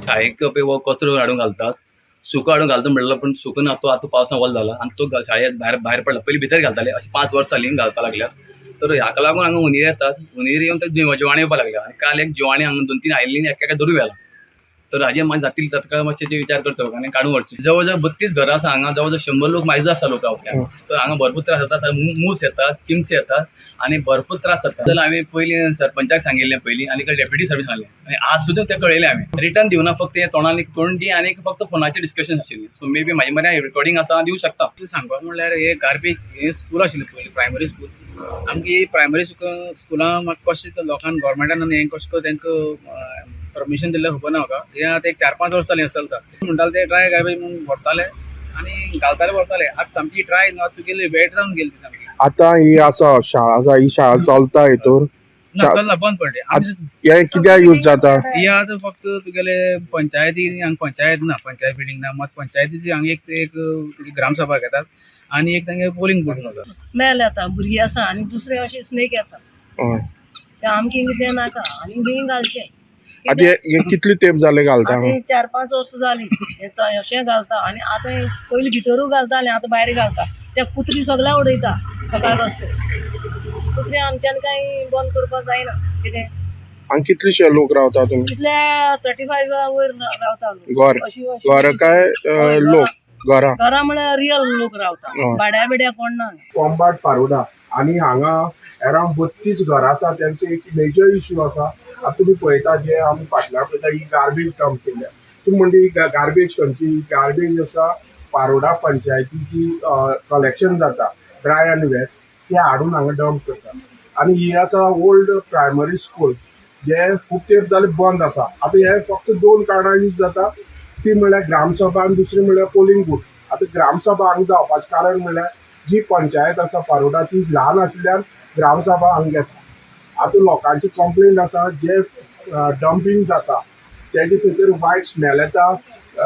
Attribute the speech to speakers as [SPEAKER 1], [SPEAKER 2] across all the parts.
[SPEAKER 1] शाळेक पळय कचरो हाडून घालतात, सुको हाडून घालता म्हणल्यार पूण सुको ना, तो आतां पावसान वल जाला आनी तो शाळेंत भायर भायर पडला. पयलीं भितर घालताले, अशें 5 वर्सां जालीं घालपाक लागल्यात. तर हाका लागून हांगा हुंदीर येतात, हुंदीर येवन ते जिवाणें येवपाक लागल्या आनी काल एक जिवाणें हांगा 2-3 आयिल्लीं आनी एका धरून व्हेलां. तर हाजेर मातशें जातील ताका मातशें विचार करचो आनी काडून व्हरचें. जवळ जवळ 32 घरां आसा हांगा, जवळ जवळ 100 लोक मायज आसा लोक रावप्याक. तर हांगा भरपूर त्रास जाता, मूस येतात, किमसे येतात आनी भरपूर त्रास जाता. जाल्यार हांवें पयलीं सरपंचाक सांगिल्लें पयलीं आनी डेप्युटी सरपंच सांगलें आनी आज सुद्दां तें कळयलें हांवें. रिटर्न दिवना, फक्त हें तोंडान तोंडी आनी फक्त फोनाचेर डिस्कशन आशिल्लें. सो मे बी म्हाजे मरे रिकॉर्डिंग आसा, दिवं शकता.
[SPEAKER 2] सांगपाक म्हणल्यार हे गार्बेज हे स्कूल आशिल्लें पयलीं प्रायमरी स्कूल. आमची प्रायमरी स्कुलां म्हाका कशें लोकांक गव्हर्मेंटान हें कशें तांकां परमिशन दिल्लें खबर ना म्हाका. हें आतां एक 4-5 वर्सां जालीं चलता. म्हणटाले ते ड्राय गार्बेज म्हणून व्हरताले आनी घालताले व्हरताले. आतां सामकी ड्राय न्हू, तुगेली वेट जावन गेली ती सामकी.
[SPEAKER 3] आतां ही आसा शाळा आसा, ही शाळा चलता हितून
[SPEAKER 2] ना चलना, बंद पडली.
[SPEAKER 3] हे कित्याक यूज जाता?
[SPEAKER 2] ही आतां फक्त तुगेले पंचायती, हांगा पंचायत ना, पंचायत बिल्डींग ना, मात पंचायतीची हांगा एक ग्रामसभा घेतात आनी एक तांगे पोलिंग बूथ आसा.
[SPEAKER 4] स्मेल येता, भुरगीं आसा आनी दुसरे अशे स्नेक येता, ते आमकां कितें नाका आनी बीन घालचें.
[SPEAKER 3] आतां हे कितले तेंप जाले घालता?
[SPEAKER 4] 4-5 वर्सां जालीं अशें घालता आनी आतां पयलीं भितरूय घालतालें, आतां भायर घालता. त्या कुत्री सगळ्या उडयता सकाळ वाजता. कुत्री आमच्यान कांय बंद करपाक जायना कितें.
[SPEAKER 3] हांगा कितलेशे लोक रावता तुमी?
[SPEAKER 4] कितले 35 वयर रावता लोक.
[SPEAKER 3] घर घर काय लोक घरां?
[SPEAKER 4] घरां म्हळ्यार रियल लोक रावता, भाड्या बिड्या कोण ना.
[SPEAKER 3] कोंबाट पारोडा आनी हांगा अरावंड 32 घरां आसा, तेंचो एक मेजर इश्यू आसा. आतां तुमी पळयता जे आमी फाटल्यान पळयता ही गार्बेज डंप केल्या. तुमी म्हणटा ही गार्बेज खंयची? ही गार्बेज आसा पारोडा पंचायतीची कलेक्शन जाता ड्राय आनी वेस्ट, ते हाडून हांगा डंप करता. आनी ही आसा ओल्ड प्रायमरी स्कूल जे खूब तेंप जाले बंद आसा. आतां हे फक्त 2 कारणां यूज जाता, ती म्हणल्यार ग्रामसभा आनी दुसरी म्हणल्यार पोलिंग बूथ. आतां ग्रामसभा हांगा जावपाचें कारण म्हणल्यार जी पंचायत आसा पारोडा ती ल्हान आशिल्ल्यान ग्रामसभा हांगा घेता. आतां लोकांची कंप्लेन आसा जे डंपींग जाता तेजे थंयसर वायट स्मेल येता.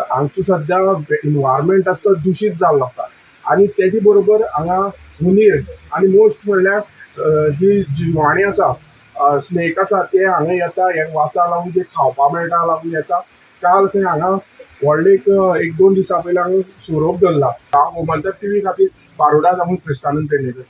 [SPEAKER 3] हांगचो सद्या इनवायरमेंट आसा तो दुशीत जाल्लो आसा आनी तेजे बरोबर हांगा हुंदीर आनी मोस्ट म्हणल्यार जी जिवाणी आसा, स्नेक आसा, ते हांगा येता. हे वासा लागून जे खावपाक मेळटा लागून येता. काल खंय हांगा व्हडले 1-2 दिसां पयलीं हांगा सोरोप धरला. हांव गोमंतक टीव्ही खातीर पारोडा सावन क्रिस्तानंद पेडणेकर.